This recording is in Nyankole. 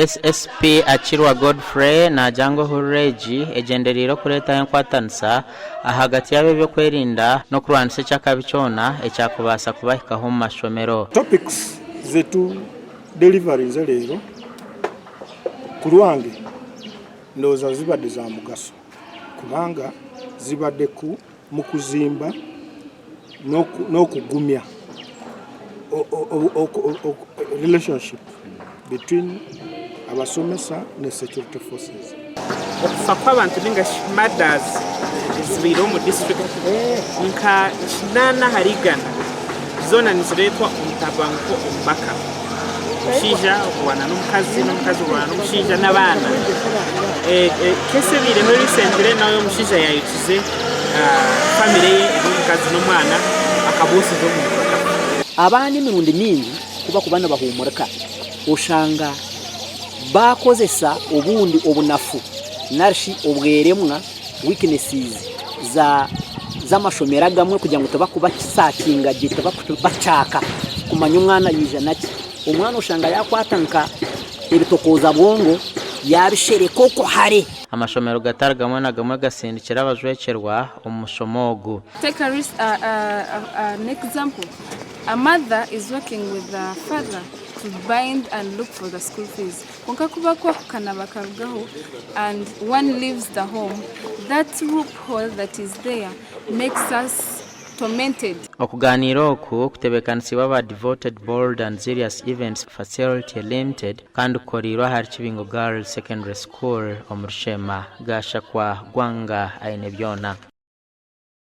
SSP Akirwa Godfrey naagira ngu ehururu egi egyendereire okureetaho enkwatanisa ahagati y'ab'ebyokwerinda n'okurwanisa eky'akabi kyona ekyakubaasa kubahikaho omu mashomero. Topics zetu deliveringze leero kulwange ndowooza zibadde za mugaso kubanga zibadde ku mukuzimba n'okugumya relationship between abasomesa ne security forces. Okufa kw'abantu ninga shi murders ezibaireho omu disiturikiti nka kinaana ahari igana zoona nizireetwa omutabanguko omu maka. Omushaija okurwana n'omukazi n'omukazi orwana n'omushaija n'abaana. Case ebaireho recently n'ey'omushaija yaayokize family ye erimu omukazi n'omwana akaboosiza omuntu akafa. Abaana emirundi mingi ku bakuba nibahuumurika oshanga baakozesa obundi obunafu narishi obweremwa, weaknesses, za z'amashomero agamwe kugira ngu tibakubasakinga gye tibakubakyaka kumanya omwana yaija naki. Omwana oshanga yaakwata nka ebitokooza bwongo yaabishereka okwo hare. Amashomero gatari gamwe na gamwe gasindikire abajwekyerwa omu mushomo ogu. Take a risk, an example, a mother is working with the father to bind and look for the school fees kwonka ku bakwahukana bakarugaho and one leaves the home, that loophole that is there makes us tormented. Okugaaniira oku kutebeekanisiibwe aba Devoted Bold and Zealous Events Facility Limited kandi kukoreirwe ahari Kibingo Girls Secondary School omuri Sheema. Gashakwa Gwanga Ainebyona.